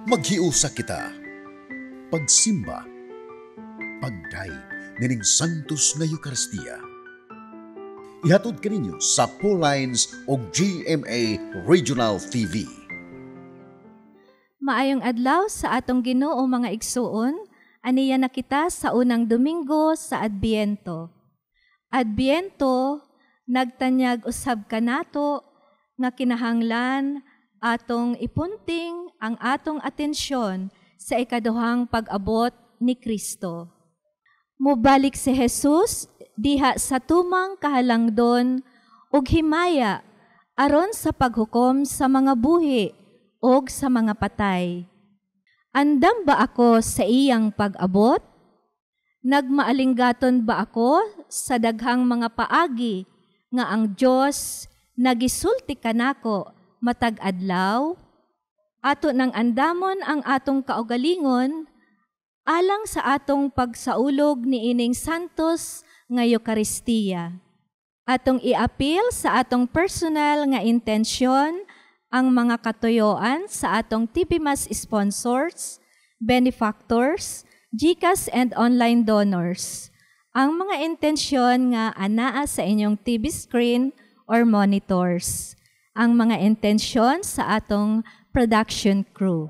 Maghiusa kita. Pagsimba. Pagdayeg nining Santos nga Eucharistia. Ihatod kaninyo sa Paulines o GMA Regional TV. Maayong adlaw sa atong Ginoo, mga igsuon, aniya na kita sa unang Domingo sa Adbiento. Adbiento, nagtanyag usab kanato nga kinahanglan atong ipunting ang atong atensyon sa ikaduhang pag-abot ni Kristo. Mubalik si Jesus diha sa tumang kahalangdon ug himaya aron sa paghukom sa mga buhi og sa mga patay. Andam ba ako sa iyang pag-abot? Nagmaalinggaton ba ako sa daghang mga paagi nga ang Dios nagisulti kanako matag adlaw? Ato nang andamon ang atong kaugalingon alang sa atong pagsaulog niining Santos nga Eukaristiya. Atong iapil sa atong personal nga intensyon ang mga katuyoan sa atong TV Mass sponsors, benefactors, GCash and online donors. Ang mga intensyon nga anaa sa inyong TV screen or monitors. Ang mga intensyon sa atong production crew.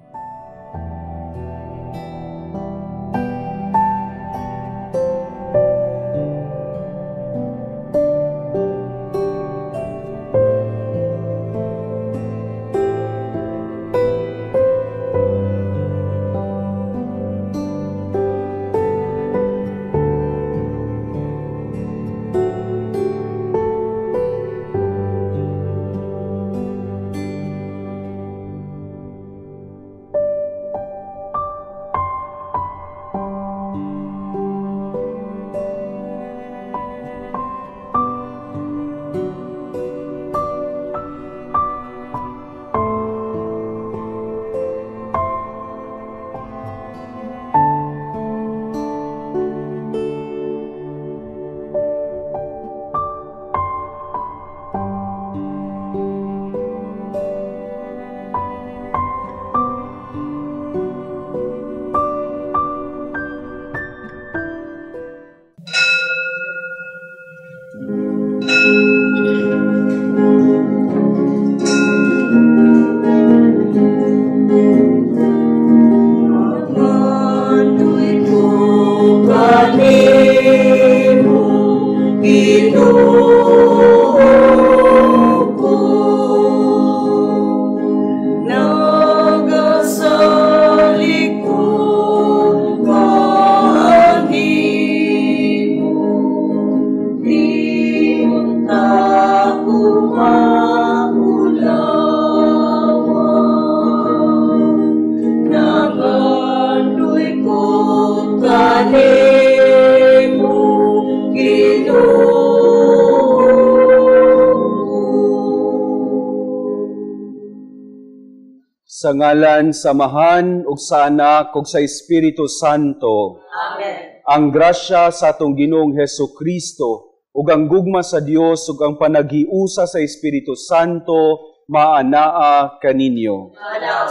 Sa ngalan sa Amahan ug sa Anak ug sa Espiritu Santo. Amen. Ang grasya sa atong Ginoong Hesus Kristo ug ang gugma sa Dios ug ang panaghiusa sa Espiritu Santo maanaa kaninyo. Maanaa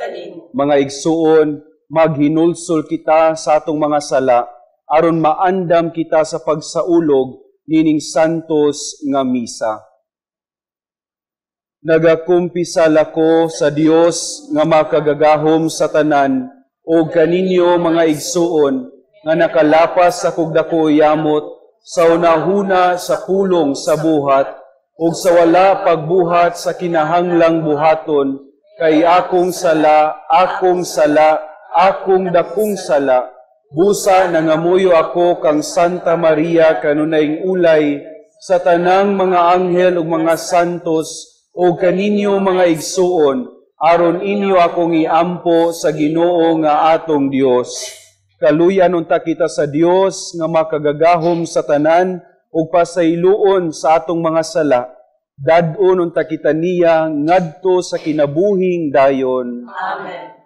kaninyo. Mga igsuon, maghinulsol kita sa atong mga sala aron maandam kita sa pagsaulog nining santos nga misa. Nagakumpisal ako sa Dios nga makagagahom sa tanan o kaninyo mga igsuon nga nakalapas sa kugdako yamot sa unahuna sa pulong sa buhat ug sa wala pagbuhat sa kinahanglang buhaton kay akong sala, akong sala, akong dakong sala. Busa nangamuyo ako kang Santa Maria kanunayng ulay sa tanang mga anghel ug mga santos o kaninyo mga igsuon, aron inyo akong iampo sa Ginoo nga atong Dios. Kaluyan unta kita sa Dios nga makagagahom sa tanan ug pasayloon sa atong mga sala. Dad-on unta kita niya ngadto sa kinabuhing dayon. Amen.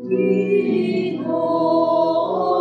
Ginoo.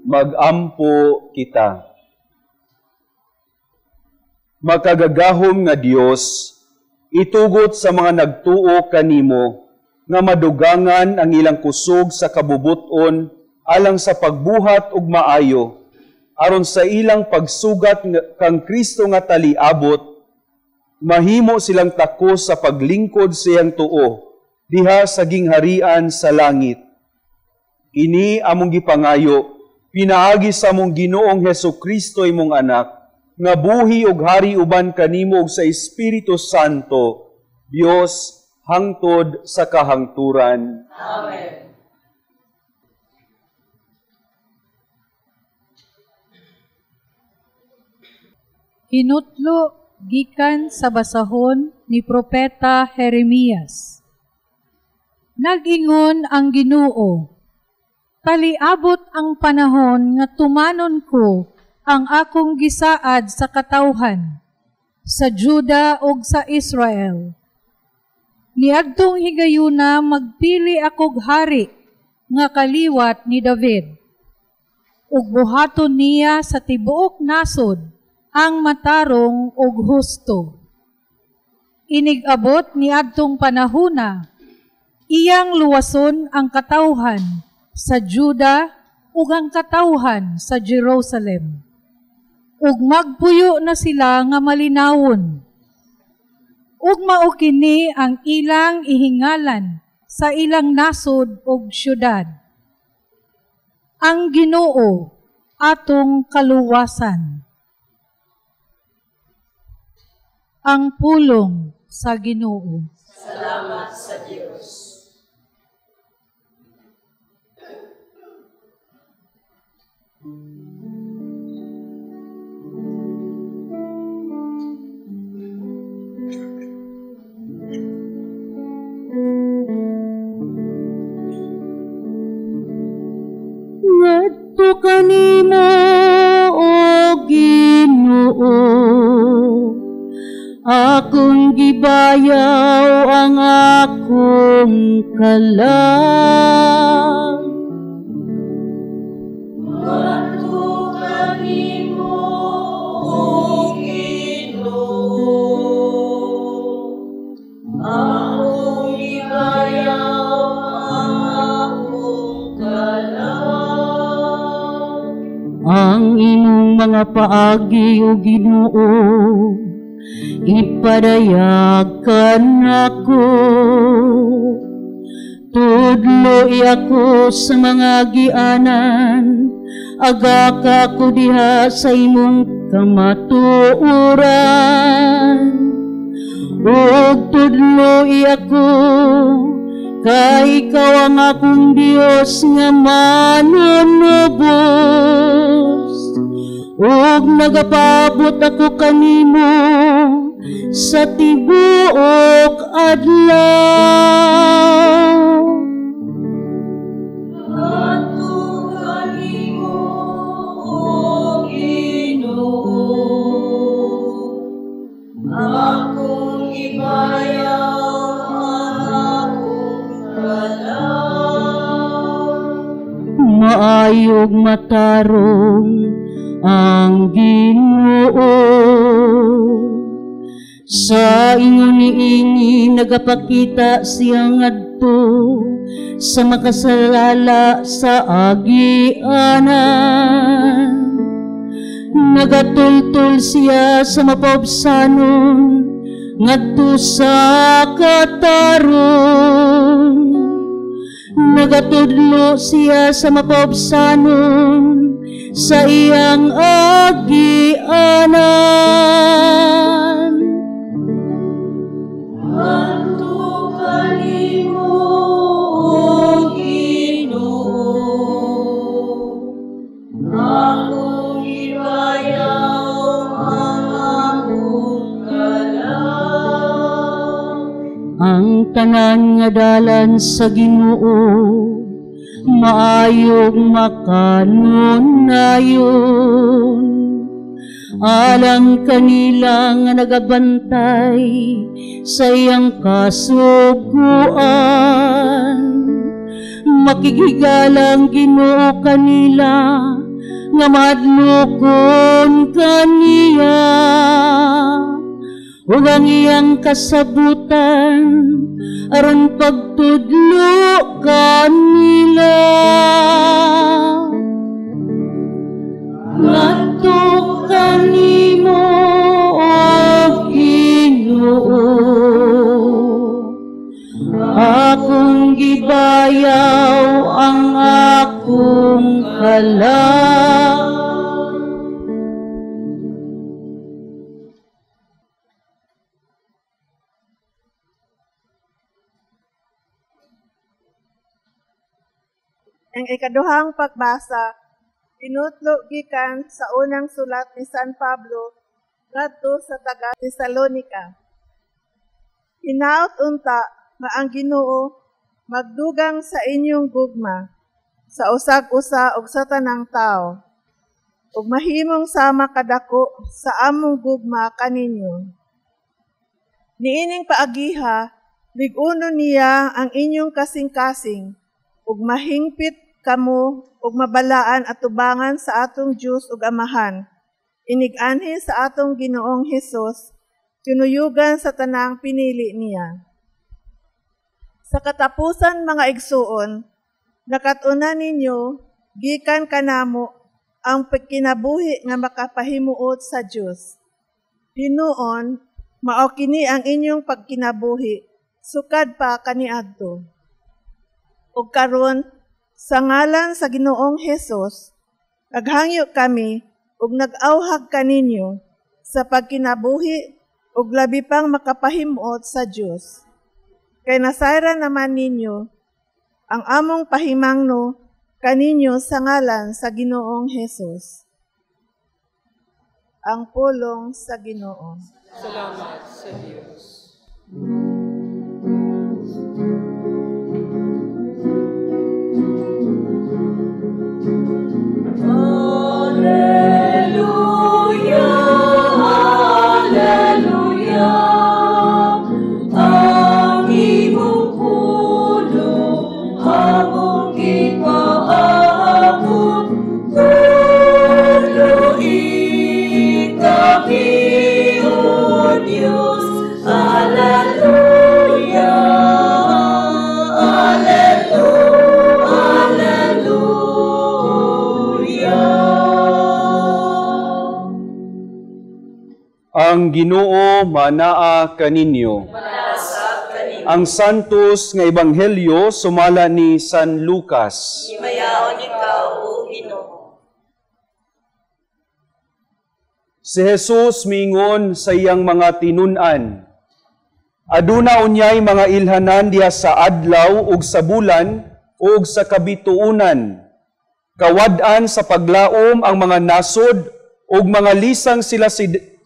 Magampo kita. Makagagahom nga Dios, itugot sa mga nagtuo kanimo nga madugangan ang ilang kusog sa kabubuton alang sa pagbuhat ug maayo, aron sa ilang pagsugat kang Kristo nga taliabot, mahimo silang takos sa paglingkod siyang tuo diha sa gingharian sa langit. Ini among gipangayo pinaagi sa among Ginoong Hesukristo imong anak, nga buhi ug hari uban kanimo ug sa Espiritu Santo, Dios hangtod sa kahangturan. Amen. Hinutlo gikan sa basahon ni Propeta Jeremias. Nag-ingon ang Ginoo, taliabot ang panahon nga tumanon ko ang akong gisaad sa katawhan, sa Juda ug sa Israel. Niadtong higayuna magpili akog hari nga kaliwat ni David. Ug buhaton niya sa tibuok nasod ang matarong ug husto. Inig-abot niadtong panahona, iyang luwason ang katawhan sa Juda ug ang katawhan sa Jerusalem. Ug magpuyo na sila nga malinawon. Ug mao kini ang ilang ihingalan sa ilang nasod ug syudad. Ang Ginoo atong kaluwasan. Ang pulong sa Ginoo. Salamat sa Dios. Ngadto kanimo, o Ginoo, akong gibayaw ang akong kalag. Ngadto kanimo, o Ginoo, akong gibayaw ang akong kalag. Ang imong mga paagi, o Ginoo, ipadayag kanako. Tudloi ako sa mga gianan, aga ka ko diha sa imong kamatuoran. Ug tudloi ako, kay ikaw ang akong Dios nga manunubos. Ug nagapabot ako kanimo sa tibuok adlaw. Ngadto kanimo, o Ginoo, akong ibayaw ang akong kalag. Maayog matarong ang Ginoo. Sa ingon niini nagapakita siya ngadto sa makasalala sa agianan. Nagatultol siya sa mapaubsanon ngadto sa katarong. Nagatudlo siya sa mapaubsanon sa iyang agianan. Ngadto kanimo, o Ginoo, akong ibayaw ang akong kalag. Ang tanan nga dalan sa Ginoo maayong makanunayon. Alang kanila nga nagabantay sa iyang kasuguan. Makigigalang Ginoo kanila nga mahadlokon kaniya ug ang iyang kasabutan aron pagtudlo kanila. Ngadto kanimo, O Ginoo, akong gibayaw ang akong kalag. Ang ikaduhang pagbasa, tinutlo gikan sa unang sulat ni San Pablo ngadto sa taga Tesalonica. Hinaot unta nga ang Ginoo magdugang sa inyong gugma sa usag-usa ug sa tanang tawo, ug mahimong sama kadako sa among gugma kaninyo. Niining paagiha, lig-uno niya ang inyong kasing-kasing, ug mahingpit kamo ug mabalaan atubangan sa atong Dios ug Amahan, inig-anhi sa atong Ginoong Hesus, tinuyugan sa tanang pinili niya. Sa katapusan, mga igsuon, nakat-unan ninyo gikan kanamo ang pagkinabuhi nga makapahimuot sa Dios. Hinuon, mao kini ang inyong pagkinabuhi sukad pa kaniadto. Ug karon, sa ngalan sa Ginoong Hesus, naghangyo kami ug nag-awhag kaninyo sa pagkinabuhi ug labi pang makapahimuot sa Dios. Kay nasayran naman ninyo ang among pahimangno kaninyo sa ngalan sa Ginoong Hesus. Ang pulong sa Ginoo. Salamat sa Dios. Alleluia, alleluia, ang imong pulong among gipaabot, tudloi kami, O Dios. Alleluia, alleluia, alleluia. Ang Ginoo manaa kaninyo. Ang Santos nga Ebanghelyo sumala ni San Lucas. Himayaon ikaw, O Ginoo. Si Jesus miingon sa iyang mga tinun-an, aduna unyay mga ilhanan diha sa adlaw ug sa bulan ug sa kabituunan. Kawad-an sa paglaom ang mga nasod ug mga lisang sila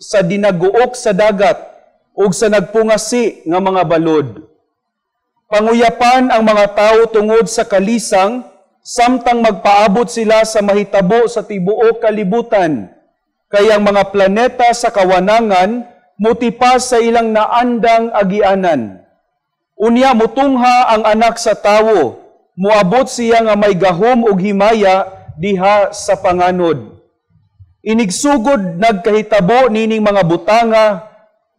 sa dinaguok sa dagat ug sa nagpungasi nga mga balod. Panguyapan ang mga tawo tungod sa kalisang, samtang magpaabot sila sa mahitabo sa tibuok kalibutan. Kay ang mga planeta sa kawanangan mutipas sa ilang naandang agianan. Unya mutungha ang anak sa tawo, muabot siya nga may gahom ug himaya diha sa panganod. Inigsugod nagkahitabo nining mga butanga,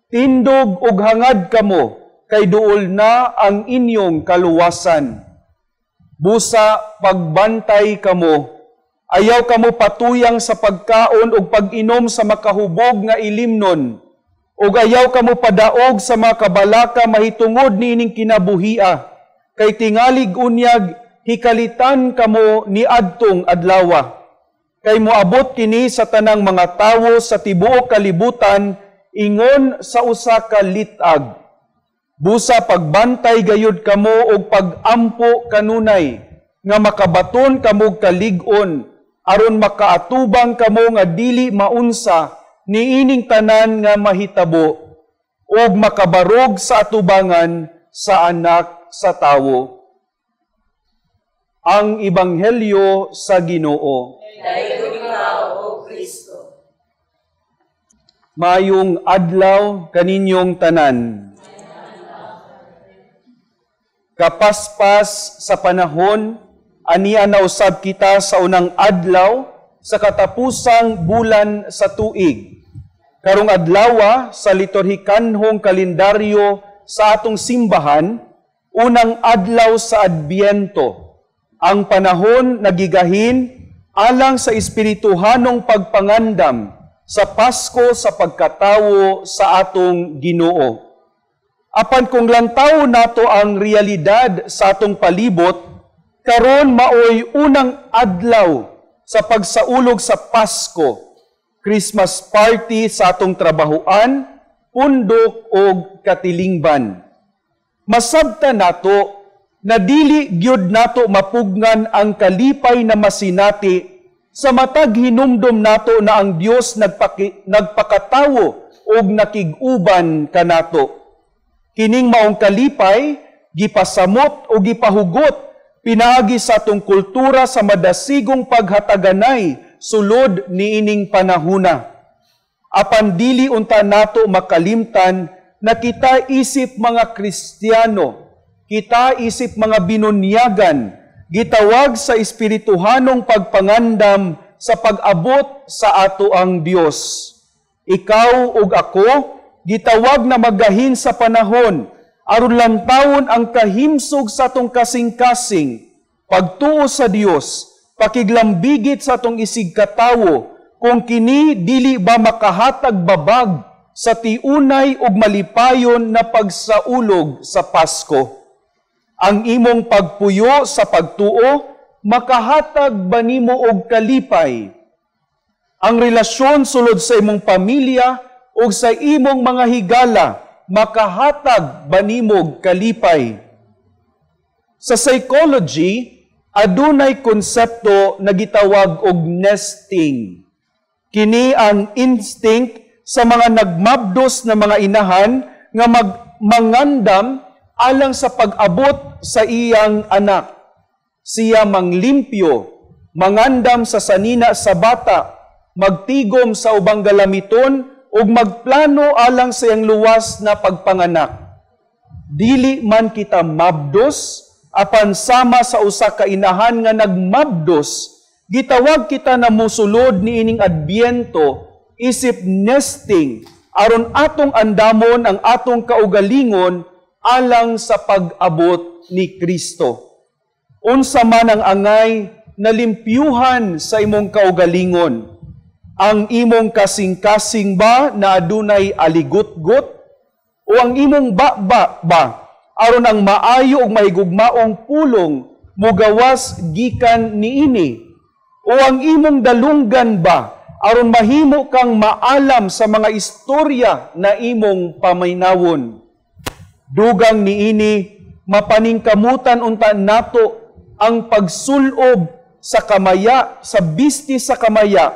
tindog ug hangad kamo, kay duol na ang inyong kaluwasan. Busa pagbantay kamo, ayaw kamo patuyang sa pagkaon ug pag-inom sa makahubog nga ilimnon, ug ayaw kamo padaog sa mga kabalaka mahitungod niining kinabuhia, kay tingalig unyag hikalitan kamo niadtong adlawa. Kay moabot kini sa tanang mga tawo sa tibuok kalibutan, ingon sa usa ka lit-ag. Busa pagbantay gayud kamo og pagampo kanunay, nga makabaton kamo kalig-on, aron makaatubang kamo nga dili maunsa niining tanan nga mahitabo, ug makabarog sa atubangan sa anak sa tawo. Ang Ebanghelyo sa Ginoo. Dayon ikaw, O Kristo. Mayong adlaw kaninyong tanan. Kapaspas sa panahon, ania nausab kita sa unang adlaw sa katapusang bulan sa tuig. Karong adlawa sa liturhikanhong kalendaryo sa atong simbahan, unang adlaw sa Adbyento, ang panahon nagigahin alang sa espirituhanong pagpangandam sa Pasko sa pagkatawo sa atong Ginoo. Apan kung lantaw nato ang realidad sa atong palibot, karon maoy unang adlaw sa pagsaulog sa Pasko, Christmas party sa atong trabahuan, pundok og katilingban. Masabta nato na dili gyud nato mapugnan ang kalipay na masinati sa matag hinumdom nato na ang Dios nagpakatawo og nakig-uban kanato. Kining maong kalipay gipasamot o gipahugot pinaagi sa atong kultura sa madasigong paghataganay sulod niining panahuna. Apan dili unta nato makalimtan na kita isip mga Kristiyano, kita isip mga binunyagan, gitawag sa espirituhanong pagpangandam sa pag-abot sa ato ang Dios. Ikaw ug ako gitawag na magahin sa panahon aron lantawon ang kahimsog sa atong kasing-kasing, pagtuo sa Dios, pakiglambigit sa atong isig katawo, kung kini dili ba makahatag babag sa tiunay ug malipayon na pagsaulog sa Pasko. Ang imong pagpuyo sa pagtuo, makahatag ba nimo og kalipay? Ang relasyon sulod sa imong pamilya ug sa imong mga higala, makahatag ba nimo kalipay? Sa psychology, adunay konsepto na gitawag og nesting. Kini ang instinct sa mga nagmabdos na mga inahan nga mangandam alang sa pag-abot sa iyang anak. Siya manglimpyo, mangandam sa sanina sa bata, magtigom sa ubang galamiton, ug magplano alang sa iyang luwas na pagpanganak. Dili man kita mabdos, apan sama sa usa ka inahan nga nagmabdos, gitawag kita na musulod niining Adbyento isip nesting aron atong andamon ang atong kaugalingon alang sa pag-abot ni Kristo. Unsa man ang angay na limpyuhan sa imong kaugalingon? Ang imong kasing-kasing ba na adunay aligutgot? O ang imong baba ba aron ang maayo ug mahigugmaong pulong mugawas gikan niini? O ang imong dalunggan ba aron mahimo kang maalam sa mga istorya na imong paminawon? Dugang niini, mapaningkamutan unta nato ang pagsulob sa kamaya, sa bisti sa kamaya,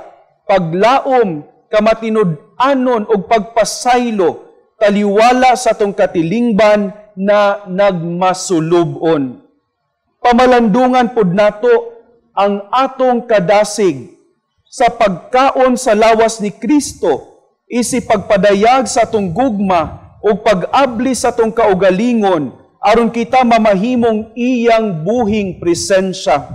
paglaom, kamatinud-anon ug pagpasaylo, taliwala sa atong katilingban na nagmasulubon. Pamalandungan pod nato ang atong kadasig sa pagkaon sa lawas ni Kristo, isi pagpadayag sa atong gugma o pag-abli sa atong kaugalingon, aron kita mamahimong iyang buhing presensya.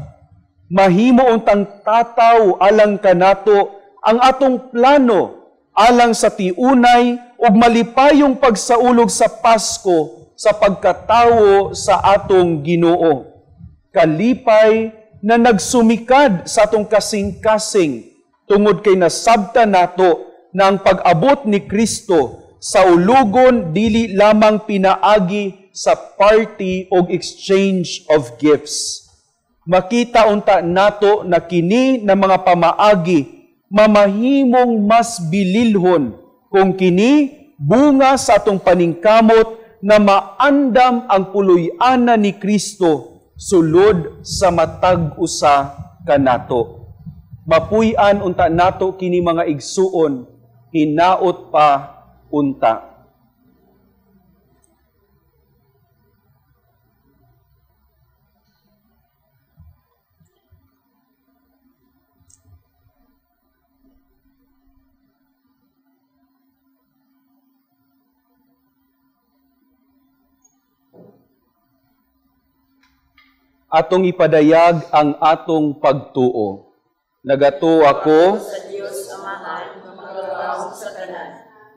Mahimo untang tataw alang kanato ang atong plano alang sa tiunay ug malipayong pagsaulog sa Pasko sa pagkatawo sa atong Ginoo. Kalipay na nagsumikad sa atong kasing-kasing tungod kay nasabta nato na ang pag-abot ni Kristo sa ulugon dili lamang pinaagi sa party o exchange of gifts. Makita unta nato na kini na mga pamaagi mamahimong mas bililhon kung kini bunga sa atong paningkamot na maandam ang puloy-anan ni Kristo sulod sa matag usa kanato. Mapuy-an unta nato kini mga igsuon, hinaot pa unta. Atong ipadayag ang atong pagtuo. Nagatuo ako sa Dios Amahan nga makagagahom sa tanan,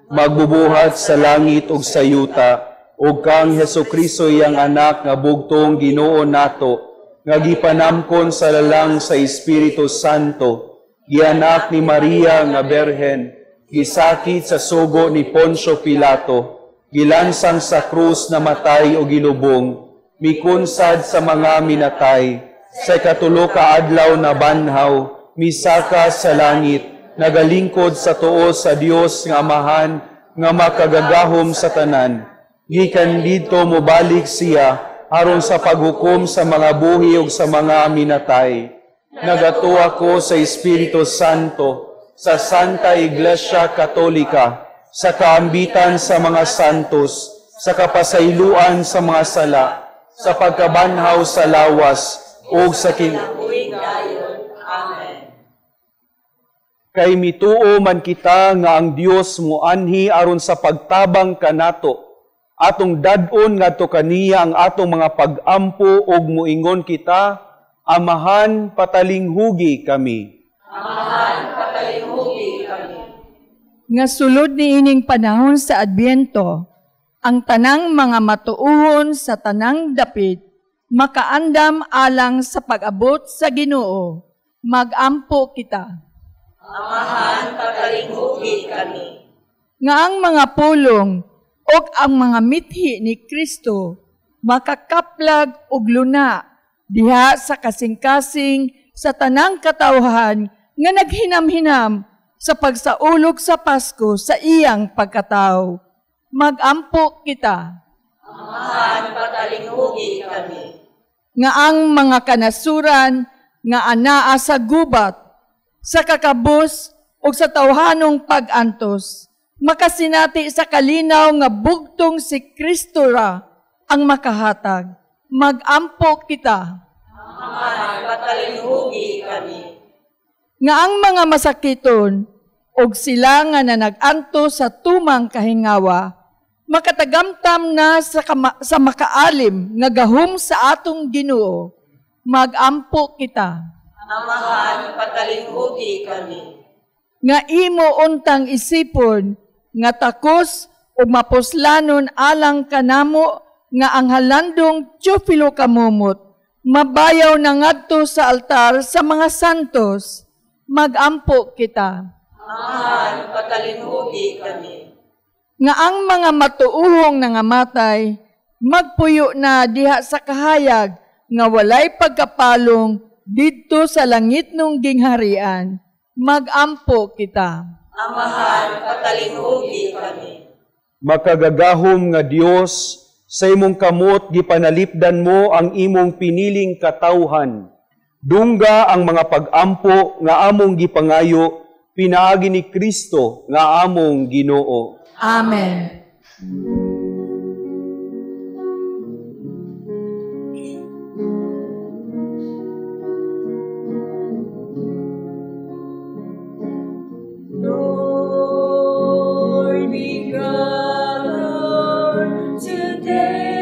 magbubuhat sa langit ug sa yuta, ug kang Hesukristo iyang anak nga bugtong Ginoo nato, nga gipanamkon sa lalang sa Espiritu Santo, gianak ni Maria nga Berhen, gisakit sa sugo ni Poncio Pilato, gilansang sa krus, namatay o gilubong, mikunsad sa mga minatay, sa ikatulo ka adlaw nabanhaw, misaka sa langit, nagalingkod sa tuo sa Dios nga Amahan nga makagagahom sa tanan. Gikan didto mobalik siya aron sa paghukom sa mga buhi ug sa mga minatay. Nagatuo ako sa Espiritu Santo, sa Santa Iglesia Katolika, sa kaambitan sa mga santos, sa kapasayloan sa mga sala, sa pagkabanhaw sa lawas, ug sa kinabuhing dayon. Amen. Kay mituo man kita nga ang Dios moanhi aron sa pagtabang kanato, atong dad-on ngadto kaniya ang atong mga pag-ampo ug moingon kita, Amahan, patalinghugi kami. Amahan, patalinghugi kami. Nga sulod niining panahon sa Adbyento, ang tanang mga matuohon sa tanang dapit makaandam alang sa pag-abot sa Ginoo. Magampo kita. Amahan, patalinghugi kami. Nga ang mga pulong ug ang mga mithi ni Kristo makakaplag og luna diha sa kasing-kasing sa tanang katawhan nga naghinam-hinam sa pagsaulog sa Pasko sa iyang pagkatawo. Magampo kita. Amahan, patalinghugi kami. Nga ang mga kanasuran nga anaa sa gubat, sa kakabus o sa tawhanong pag-antos, makasinati sa kalinaw nga bugtong si Kristo ra ang makahatag. Magampo kita. Amahan, patalinghugi kami. Nga ang mga masakiton og sila nga nanag-antos sa tumang kahingawa, makatagamtam na sa makaalim nga gahom sa atong Ginoo. Magampo kita. Amahan, patalinghugi kami. Nga imo untang isipon nga takos ug mapuslanon alang kanamo nga ang halandong Teofilo Camomot mabayaw na ngadto sa altar sa mga santos. Magampo kita. Amahan, patalinghugi kami. Nga ang mga matuuhong nangamatay magpuyo na diha sa kahayag nga walay pagkapalong didto sa langit nung gingharian. Magampo kita. Amahan, patalinghugi kami. Makagagahom nga Dios, sa imong kamot gipanalipdan mo ang imong piniling katawhan. Dungga ang mga pag-ampo nga among gipangayo, pinaagi ni Kristo nga among Ginoo. Amen. Lord, we gather today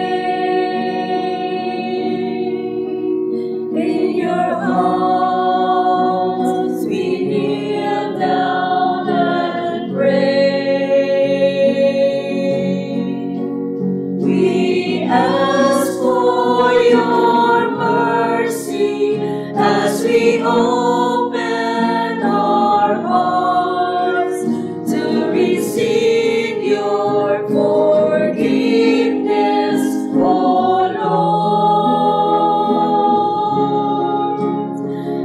in your arms we kneel down and pray. We ask for your mercy as we open our hearts to receive your forgiveness, O Lord.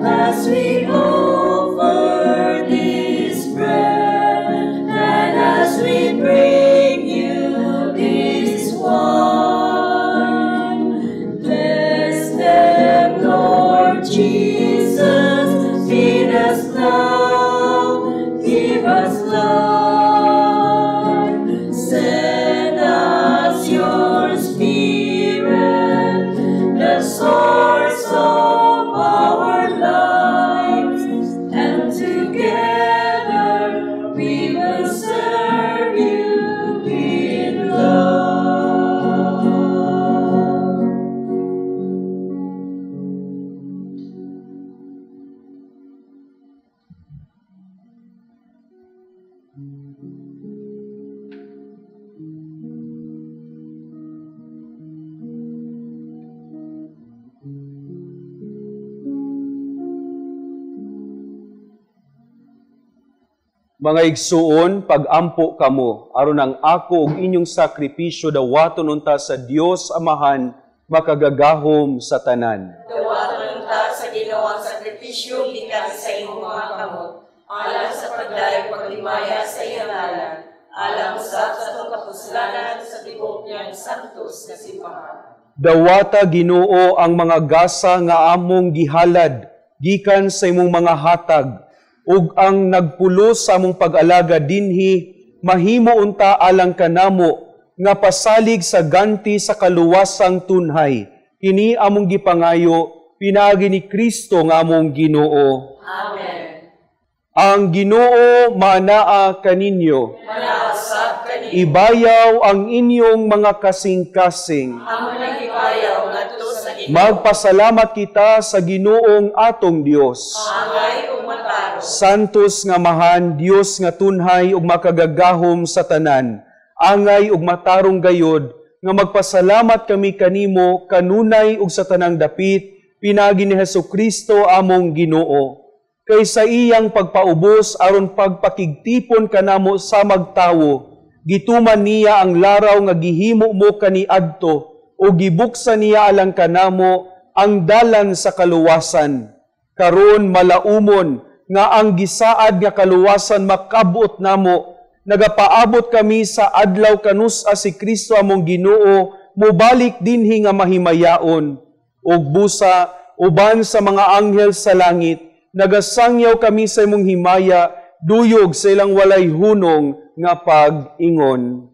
As we offer this bread and as we bring you this wine, bless them, Lord Jesus, feed us now, give us life, send us your Spirit, the source of our lives. Mga igsuon, pag-ampo kamo, aron ang ako ug inyong sakripisyo dawaton unta sa Dios Amahan, makagagahom sa tanan. Dawaton unta sa Ginoo ang sakripisyo gikan sa imong mga kamot, alang sa pagdayeg paglimaya sa iyang ngalan, alang usab sa atong kapuslanan sa tibuok niyang santos nga simbahan. Dawata Ginoo ang mga gasa nga among gihalad gikan sa imong mga hatag, ug ang nagpulos sa among pag-alaga dinhi mahimo unta alang kanamo nga pasalig sa ganti sa kaluwasang tunhay. Kini among gipangayo pinaagi ni Kristo nga among Ginoo. Amen. Ang Ginoo manaa kaninyo. Manaa usab kaninyo. Ibayaw ang inyong mga kasing-kasing. Amo nang ibayaw ngadto sa Ginoo. Magpasalamat kita sa Ginoong atong Dios. Angay ug matarong. Santos nga Amahan, Dios nga tunhay ug makagagahom sa tanan, angay ug matarong gayod nga magpasalamat kami kanimo kanunay ug sa tanang dapit pinaagi ni Hesukristo among Ginoo. Kay sa iyang pagpaubos aron pagpakigtipon kanamo sa magtawo, gituman niya ang laraw nga gihimo mo kaniadto o gibuksan niya alang kanamo ang dalan sa kaluwasan. Karon malaumon nga ang gisaad nga kaluwasan makabot namo. Nagapaabot kami sa adlaw kanus-a si Kristo among Ginoo mobalik dinhi nga mahimayaon. Ug busa uban sa mga anghel sa langit, nagasangyaw kami sa imong himaya, duyog sa ilang walay hunong nga pag-ingon.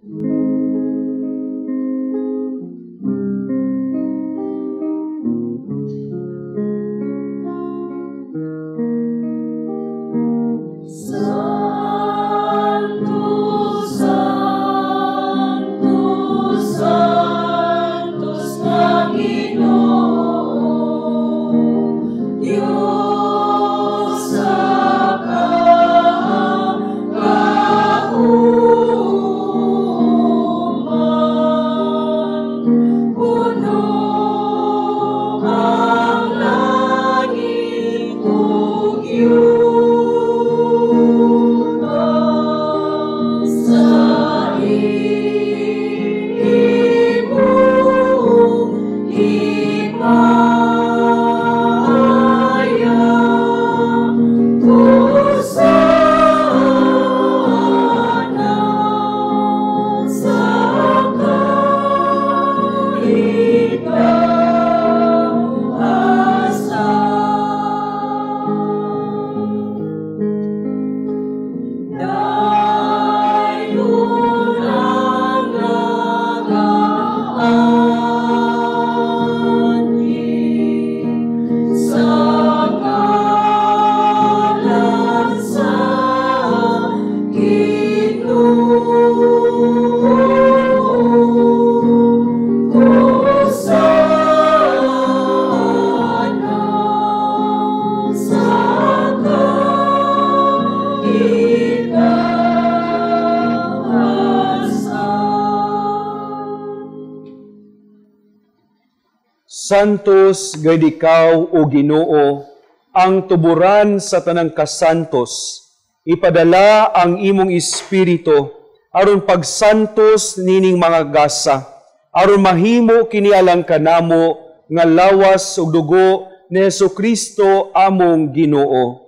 Santos gayud ikaw, o Ginoo, ang tuburan sa tanang kasantos. Ipadala ang imong espiritu aron pagsantos nining mga gasa, aron mahimo kini alang kanamo nga lawas ug dugo ni Hesukristo among Ginoo.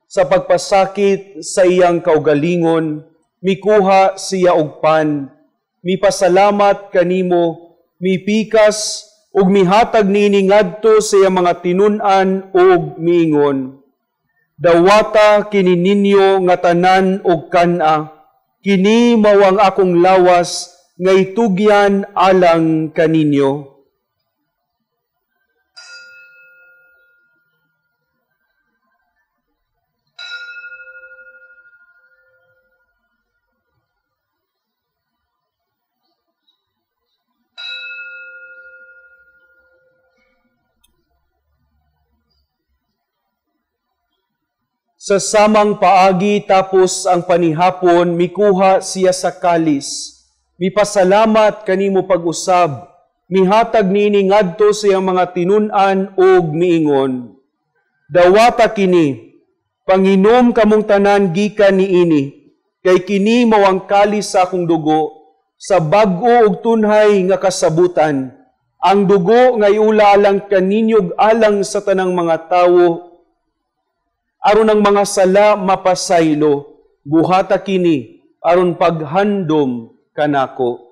Sa pagpasakit sa iyang kaugalingon, mikuha siya og pan, mipasalamat kanimo, mipikas ug mihatag niini ngadto sa iyang mga tinun-an ug miingon. Dawata kini ninyo nga tanan og kan-a, kini mao ang akong lawas nga itugyan alang kaninyo. Sa samang paagi tapos ang panihapon, mikuha siya sa kalis. Mipasalamat kanimo pag-usab, mihatag niini ngadto sa iyang mga tinun-an ug miingon. Dawata kini, Panginom kamong tanan gikan niini, kay kini mao ang kalis sa akong dugo, sa bag-o ug tunhay nga kasabutan. Ang dugo nga iula alang kaninyo alang sa tanang mga tawo, aron ang mga sala mapasaylo. Buhata kini aron paghandom kanako.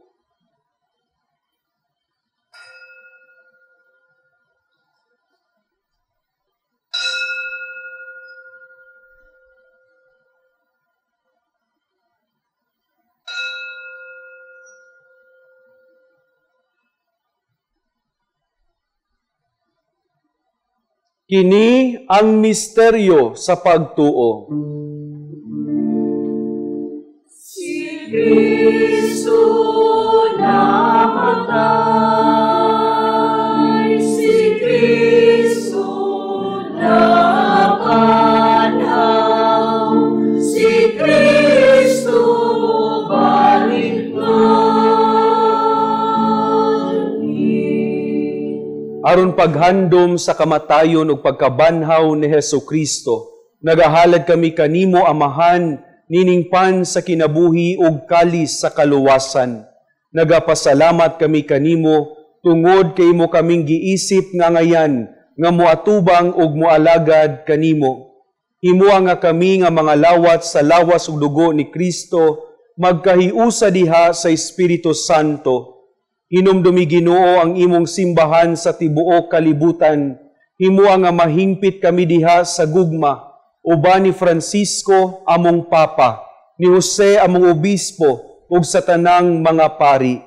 Kini ang misteryo sa pagtuo. Si Kristo namatay, si Kristo napanhaw, si Kristo mobalik nganhi. Aron paghandom sa kamatayon ug pagkabanhaw ni Hesukristo, nagahalad kami kanimo, Amahan, niningpan sa kinabuhi ug kalis sa kaluwasan. Nagapasalamat kami kanimo tungod kay imo kaming giisip nga ngayan nga moatubang ug moalagad kanimo. Himoa nga kami nga mga lawat sa lawas ug dugo ni Kristo magkahiusa diha sa Espiritu Santo. Hinumdumi Ginoo ang imong simbahan sa tibuok kalibutan. Himoa nga mahingpit kami diha sa gugma, uban ni Francisco among Papa, ni Jose among Obispo, ug sa tanang mga pari.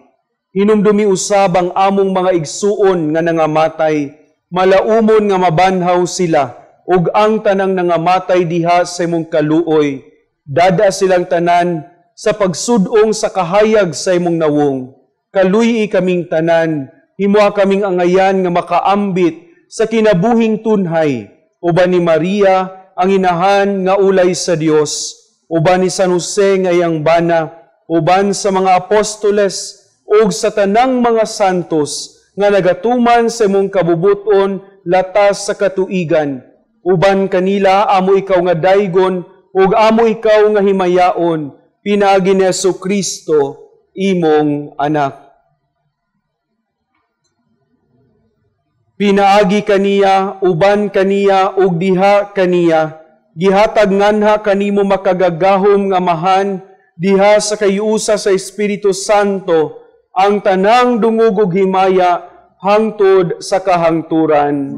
Hinumdumi usab ang among mga igsuon nga nangamatay, malaumon nga mabanhaw sila, ug ang tanang nangamatay diha sa imong kaluoy. Dada silang tanan sa pagsudong sa kahayag sa imong nawong. Kaluy kaming tanan, himoa kaming angayan nga makaambit sa kinabuhing tunhay, uban ni Maria ang inahan nga ulay sa Dios, uban ni San Jose nga iyang bana, uban sa mga apostoles ug sa tanang mga santos nga nagatuman sa imong kabubuton latas sa katuigan. Uban kanila amo ikaw nga daygon ug amo ikaw nga himayaon, pinaagi ni Hesukristo imong anak. Pinaagi kaniya, uban kaniya, ug diha kaniya, gihatag nganha kanimo makagagahom nga Amahan, diha sa kayusa sa Espiritu Santo, ang tanang dungog ug himaya hangtod sa kahangturan.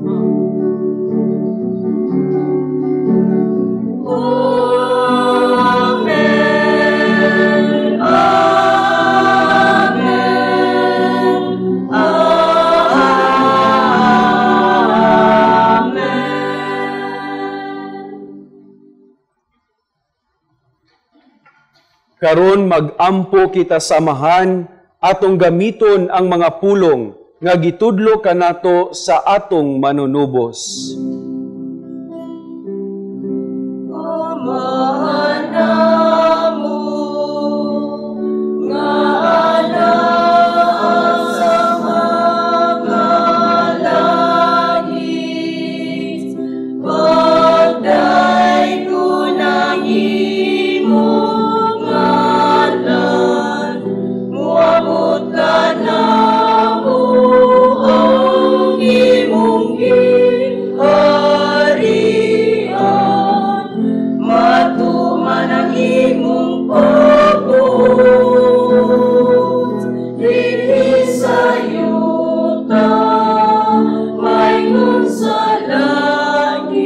Amen. Amen. Karon magampo kita samahan atong gamiton ang mga pulong nga gitudlo kanato sa atong manunubos. Amahan namo nga naa sa mga langit, pagdaygon ang imong ngalan, moabot kanamo ang imong gingharian, matuman ang imong pagbuot dinhi sa yuta maingon sa langit.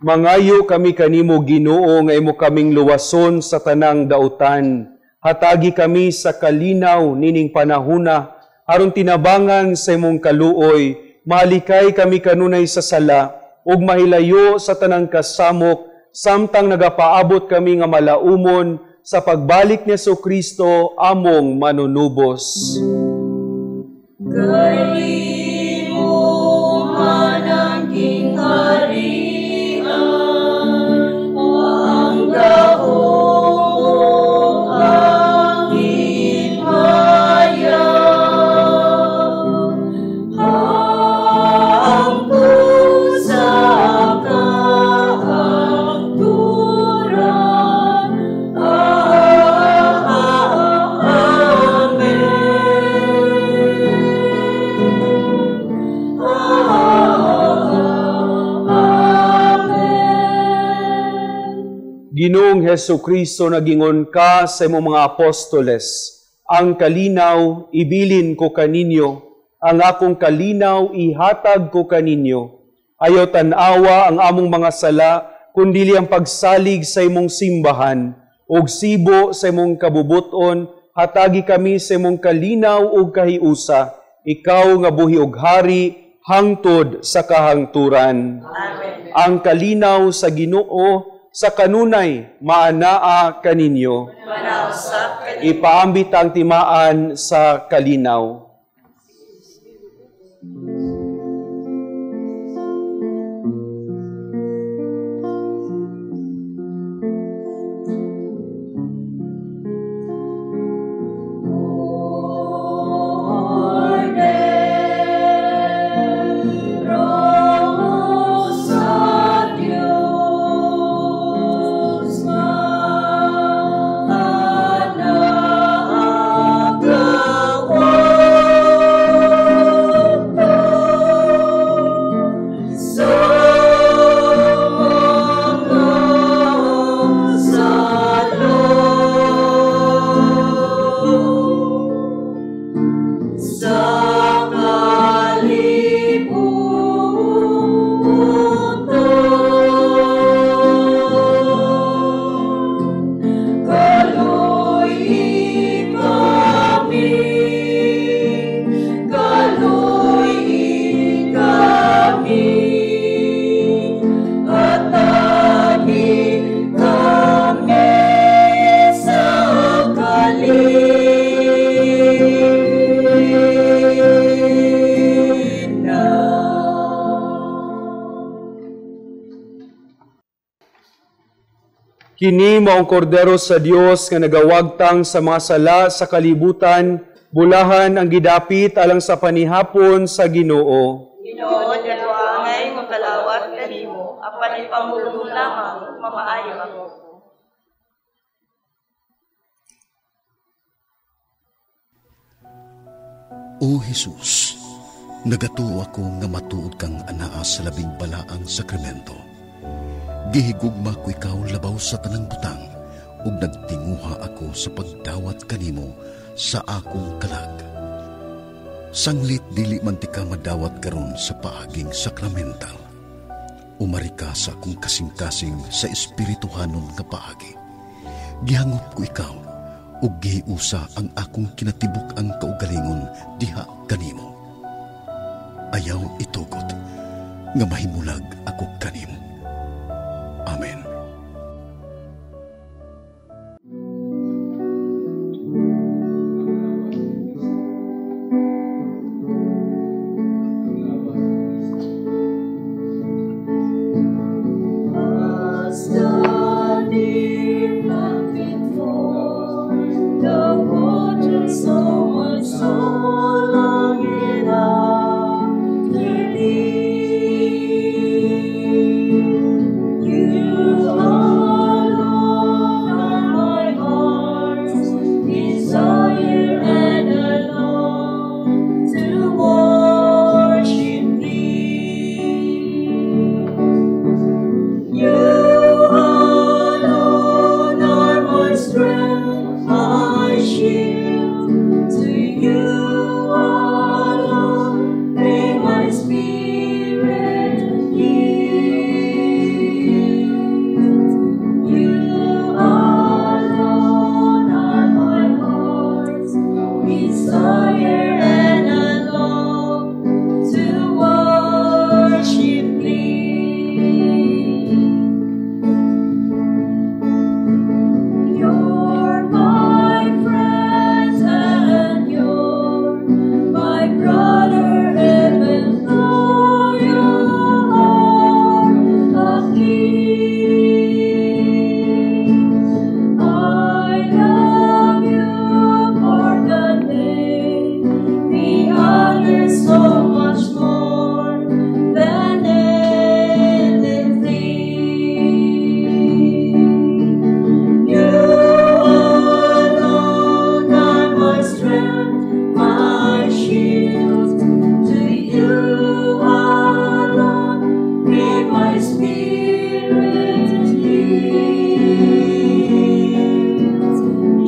Mangayo kami kanimo, Ginoo, nga imo kaming luwason sa tanang dautan. Hatagi kami sa kalinaw nining panahuna, aron tinabangan sa imong kaluoy, malikay kami kanunay sa sala, ug mahilayo sa tanang kasamok, samtang nagapaabot kami nga malaumon sa pagbalik ni Jesucristo among manunubos. Kay imo man ang gingharian, ang gahom ug ang himaya, hangtod sa kahangturan. Amen. Amen. Ginoong Hesukristo, nagingon ka sa imong mga apostoles, ang kalinaw ibilin ko kaninyo, ang akong kalinaw ihatag ko kaninyo. Ayaw tan-awa ang among mga sala, kundili ang pagsalig sa imong simbahan, ug sibo sa imong kabubuton, hatagi kami sa imong kalinaw ug kahiusa, ikaw nga buhi ug hari, hangtod sa kahangturan. Amen. Ang kalinaw sa Ginoo sa kanunay maanaa kaninyo. Manausap kaninyo. Ipaambit ang timaan sa kalinaw. Kini maong kordero sa Dios nga nagawagtang sa mga sala sa kalibutan, bulahan ang gidapit alang sa panihapon sa Ginoo. Ginoo, dako angay makalawat kanimo, apan ipamulong lamang mamaayo ako. O Jesus, nagatuo ako nga matuod kang anaa sa labing balaang sakramento. Gihigugma ko ikaw labaw sa tanang butang, ug nagtinguha ako sa pagdawat kanimo sa akong kalag. Sanglit dili man ti ka madawat karon sa paaging sakramental. Umari ka sa akong kasing-kasing sa espirituhanon nga paagi. Gihangop ko ikaw, ug gihiusa ang akong kinatibuk-ang kaugalingon diha kanimo. Ayaw itugot nga mahimulag ako kanimo. Amen. You Desire and I long to worship Thee. You're my friend and you're my brother, even though you are a king. I love you more than any other, so much more than anything. You alone are my strength, my shield. To you alone may my spirit yield.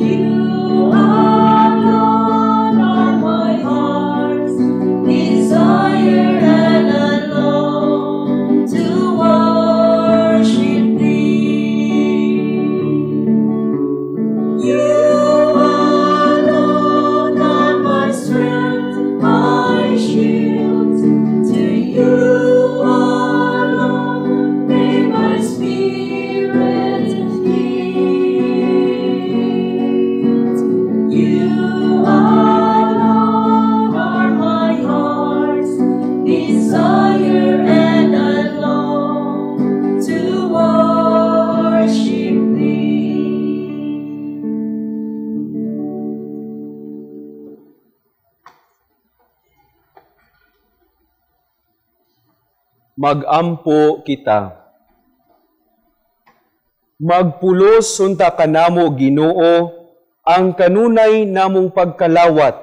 You alone are my heart's desire, and I long to worship Thee. You alone are my strength, my shield. To you alone may my spirit yield. You alone are my heart's desire, and I long to worship Thee. Magampo kita. Magpulos unta kanamo, Ginoo, ang kanunay namong pagkalawat.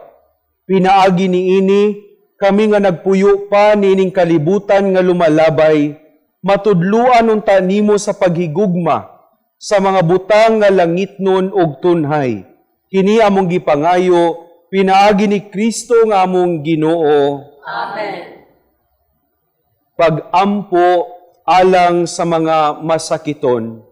Pinaagi niini kami nga nagpuyo pa niining kalibutan nga lumalabay, matudluan unta nimo sa paghigugma sa mga butang nga langitnon ug tunhay. Kini among gipangayo pinaagi ni Kristo nga among Ginoo. Amen. Pag-ampo alang sa mga masakiton.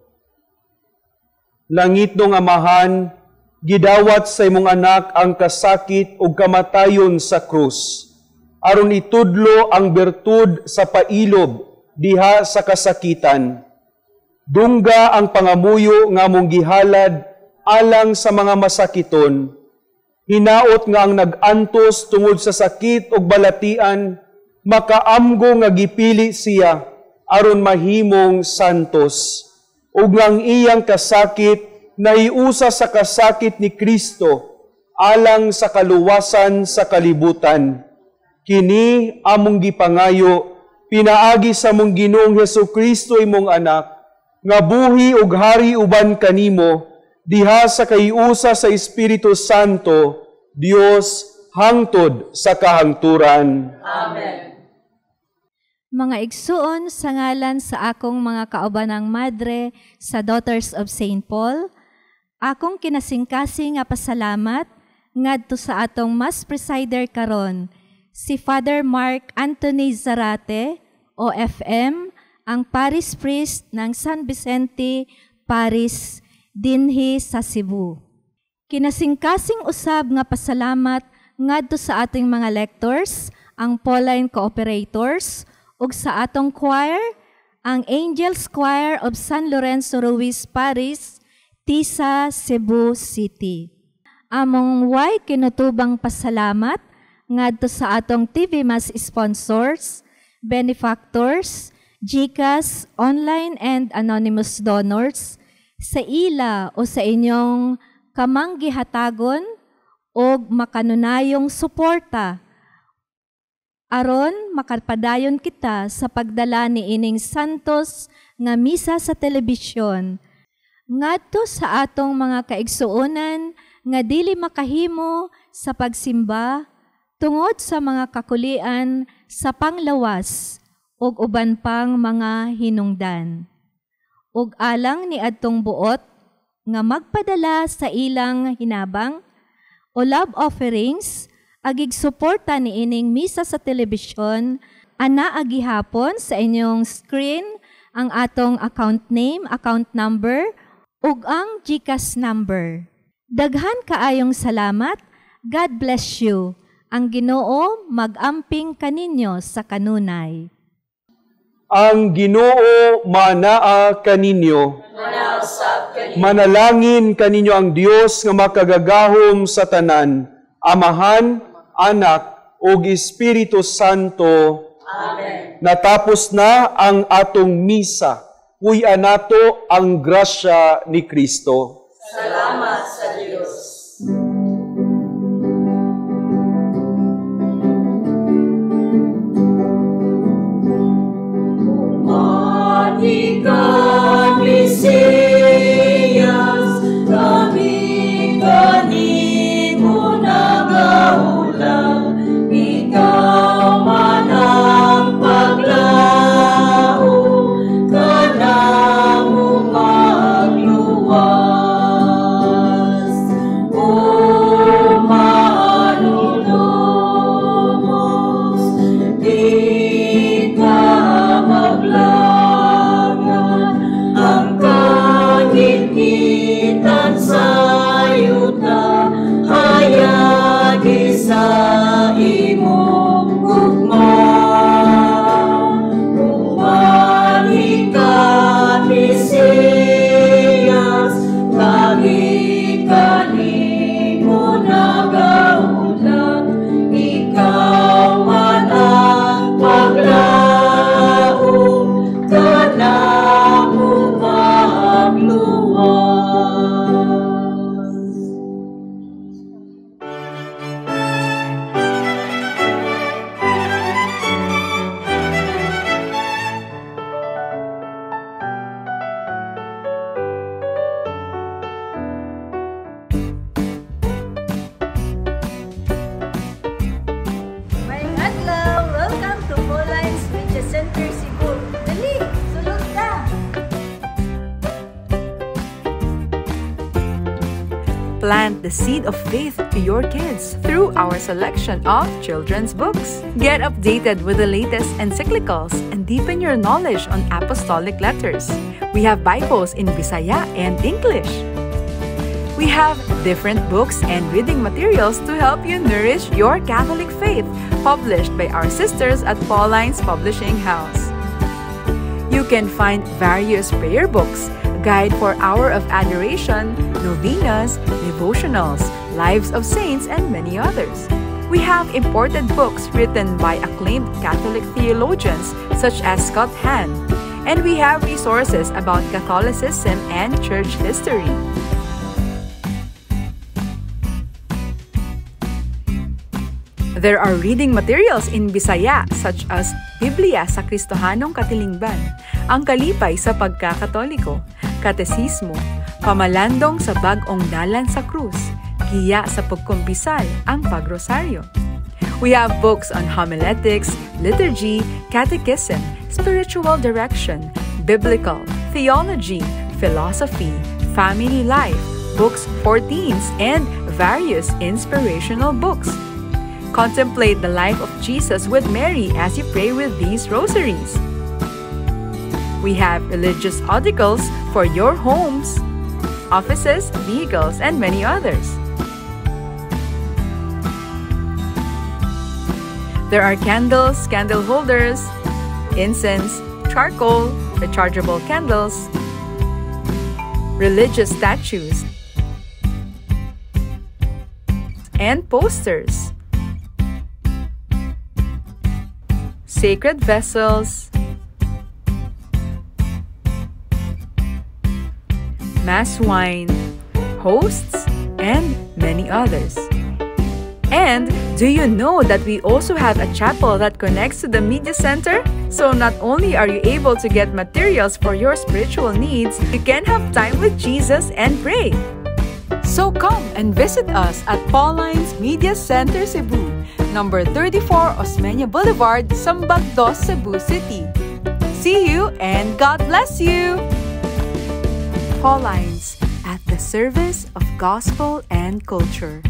Langitnong Amahan, gidawat sa imong anak ang kasakit ug kamatayon sa krus, aron itudlo ang bertud sa pailob diha sa kasakitan. Dungga ang pangamuyo nga among gihalad alang sa mga masakiton. Hinaot nga ang nag-antos tungod sa sakit ug balatian, makaamgo nga gipili siya aron mahimong santos, ug nga ang iyang kasakit naiusa sa kasakit ni Kristo alang sa kaluwasan sa kalibutan. Kini among gipangayo pinaagi sa among Ginoong Hesukristo imong anak, nga buhi ug hari uban kanimo diha sa kaiusa sa Espiritu Santo, Dios hangtod sa kahangturan. Amen. Mga igsuon, sa ngalan sa akong mga kaubanang madre sa Daughters of St. Paul, akong kinasingkasing nga pasalamat ngadto sa atong Mass Presider karon, si Father Mark Anthony Zarate, OFM, ang Parish Priest ng San Vicente Parish dinhi sa Cebu. Kinasingkasing usab nga pasalamat ngadto sa ating mga lectors, ang Pauline Cooperators, ug sa atong choir, ang Angels Choir of San Lorenzo Ruiz Parish, Tisa, Cebu City. Among way kinutubang pasalamat ngadto sa atong TV Mass sponsors, benefactors, GCash, online and anonymous donors, sa ila o sa inyong kamanggihatagon og makanunayong suporta aron makapadayon kita sa pagdala ni ining santos nga misa sa telebisyon ngadto sa atong mga kaigsuonan nga dili makahimo sa pagsimba tungod sa mga kakulian sa panglawas ug uban pang mga hinungdan. Ug alang ni adtong buot nga magpadala sa ilang hinabang o love offerings, agig suporta ni ining misa sa telebisyon, ana agihapon sa inyong screen ang atong account name, account number, ug ang GCash number. Daghan kaayong salamat God bless you. Ang Ginoo mag-amping kaninyo sa kanunay. Ang Ginoo manaa kaninyo. Manalangin kaninyo ang Dios nga makagagahom sa tanan, Amahan, Anak, ug Espiritu Santo. Amen. Natapos na ang atong misa. Puy-an nato ang grasya ni Kristo. Salamat sa Dios. Ika, Mesiyas, kami kanimo nagahulang, ikaw man ang paglaom, kanamo magluwas. O manunubos, di ka maglagas, ngitngitan sa yuta, hayagi sa imong gugma. Umani ka, Mesiyas, kami kanimo nagahulat, ikaw man ang paglaom, kanamo magluwas. Maayong adlaw! Welcome to Paulines Media Center Cebu. Dali, sulod ka! Plant the seed of faith to your kids through our selection of children's books. Get updated with the latest encyclicals and deepen your knowledge on apostolic letters. We have Bibles in Bisaya and English. We have different books and reading materials to help you nourish your Catholic faith, published by our sisters at Paulines Publishing House. You can find various prayer books, guide for Hour of Adoration, novenas, devotionals, lives of saints, and many others. We have imported books written by acclaimed Catholic theologians such as Scott Hahn, and we have resources about Catholicism and church history. There are reading materials in Bisaya such as Biblia sa Kristohanong Katilingban, Ang Kalipay sa Pagkakatoliko, Katesismo, Pamalandong sa Bag-ong Dalan sa Krus, Giya sa Pagkumpisal, Ang Pagrosaryo. We have books on homiletics, liturgy, catechism, spiritual direction, biblical, theology, philosophy, family life, books for teens, and various inspirational books. Contemplate the life of Jesus with Mary as you pray with these rosaries. We have religious articles for your homes, offices, vehicles, and many others. There are candles, candle holders, incense, charcoal, rechargeable candles, religious statues, and posters. Sacred vessels, mass wine, hosts, and many others. And do you know that we also have a chapel that connects to the media center? So not only are you able to get materials for your spiritual needs, you can have time with Jesus and pray. So come and visit us at Paulines Media Center Cebu, number 34 Osmeña Boulevard, Sambag Dos, Cebu City. See you and God bless you! Paulines, at the service of gospel and culture.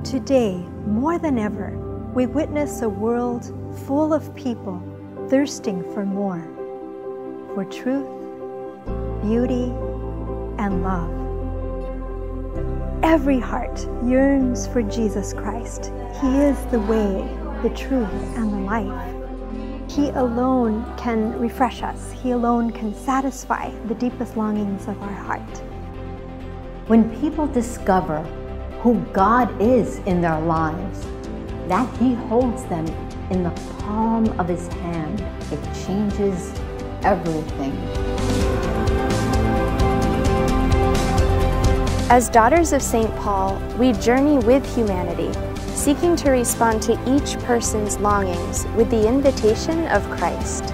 Today, more than ever, we witness a world full of people thirsting for more, for truth, beauty, and love. Every heart yearns for Jesus Christ. He is the way, the truth, and the life. He alone can refresh us. He alone can satisfy the deepest longings of our heart. When people discover who God is in their lives, that He holds them in the palm of His hand, it changes everything. As daughters of St. Paul, we journey with humanity, seeking to respond to each person's longings with the invitation of Christ.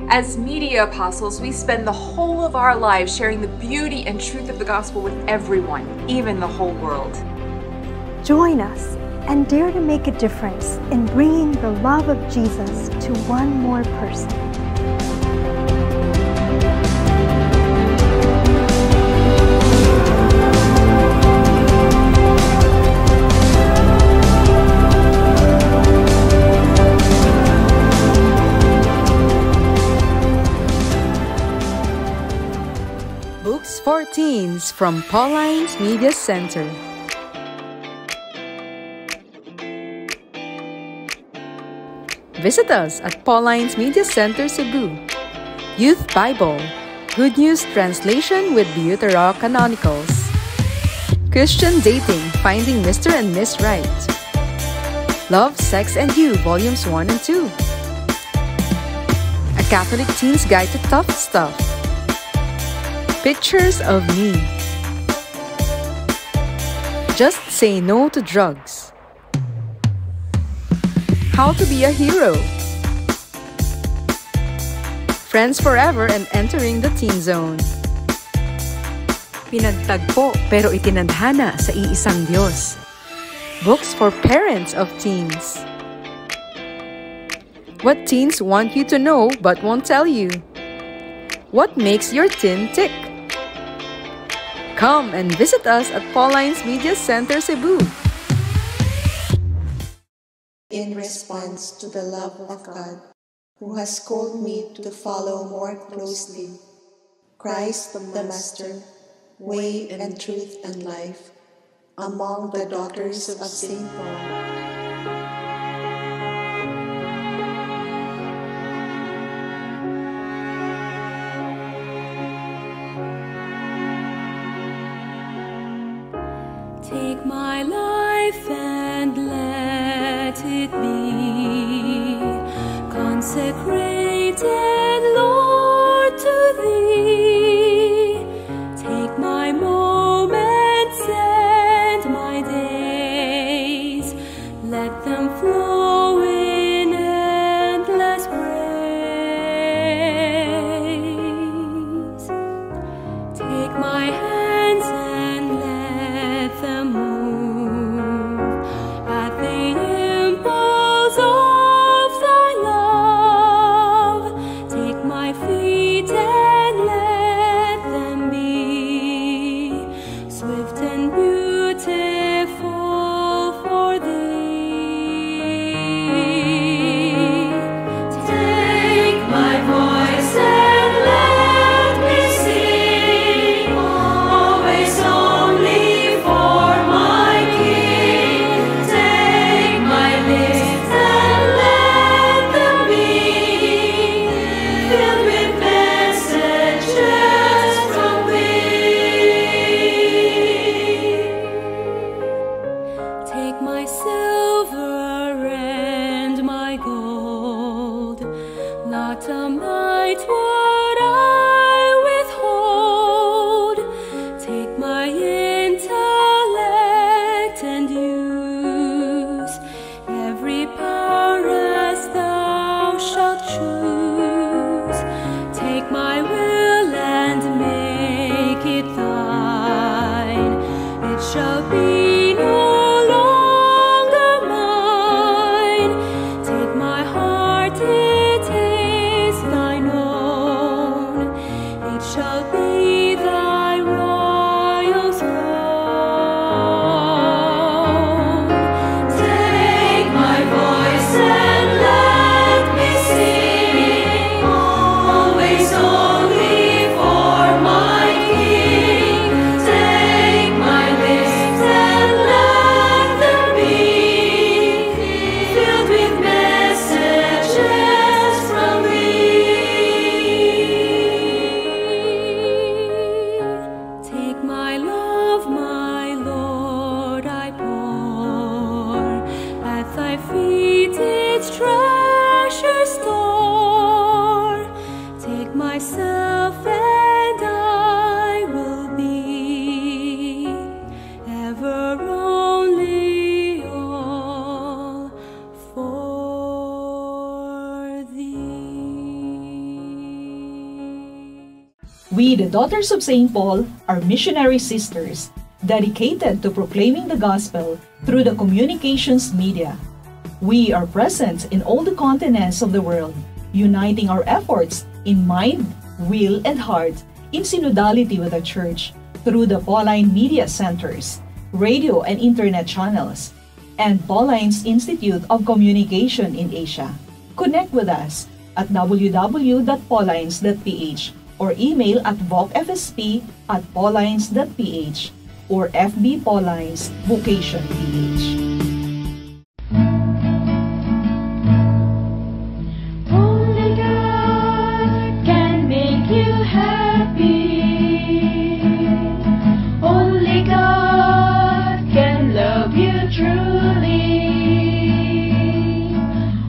As media apostles, we spend the whole of our lives sharing the beauty and truth of the gospel with everyone, even the whole world. Join us and dare to make a difference in bringing the love of Jesus to one more person. Books for Teens from Paulines Media Center. Visit us at Paulines Media Center, Cebu. Youth Bible, Good News Translation with Deuterocanonicals. Christian Dating, Finding Mr. and Miss Right. Love, Sex, and You, Volumes 1 and 2. A Catholic Teen's Guide to Tough Stuff. Pictures of Me. Just Say No to Drugs. How to Be a Hero. Friends Forever and Entering the Teen Zone. Pinagtagpo pero itinadhana sa iisang Diyos. Books for Parents of Teens. What Teens Want You to Know But Won't Tell You. What Makes Your Teen Tick? Come and visit us at Paulines Media Center, Cebu. In response to the love of God, who has called me to follow more closely Christ the Master, way and truth and life, among the daughters of St. Paul. Take my life and let it be consecrated, Lord, to Thee. Take my moments and my days, let them flow in endless praise. Take my hands and let them move at the impulse of Thy love. Take my feet and let them be swift and beautiful for Thee. Take my voice and let me sing, always only for my King. Take my lips and let them be filled with messages from Thee. Take my silver and my gold, not a mite would I withhold. Take my intellect and use every power as Thou shalt choose. Take my will and make it Thine. It shall be no longer mine. Take my heart, it is Thine own. It shall be Thy royal throne. We, the Daughters of St. Paul, are missionary sisters dedicated to proclaiming the gospel through the communications media. We are present in all the continents of the world, uniting our efforts in mind, will, and heart in synodality with the Church through the Pauline Media Centers, radio and internet channels, and Pauline's Institute of Communication in Asia. Connect with us at www.paulines.ph or email at vocfsp@paulines.ph or FB Paulines Vocation PH. Only God can make you happy. Only God can love you truly.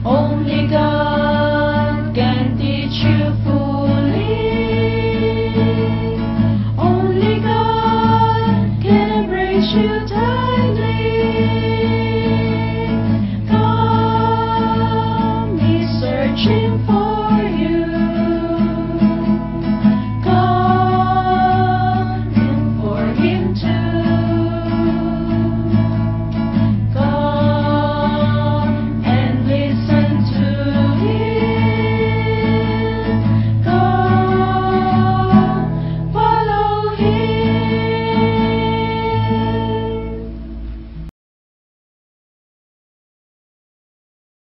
Only God can teach you fully. Only God can embrace you tightly.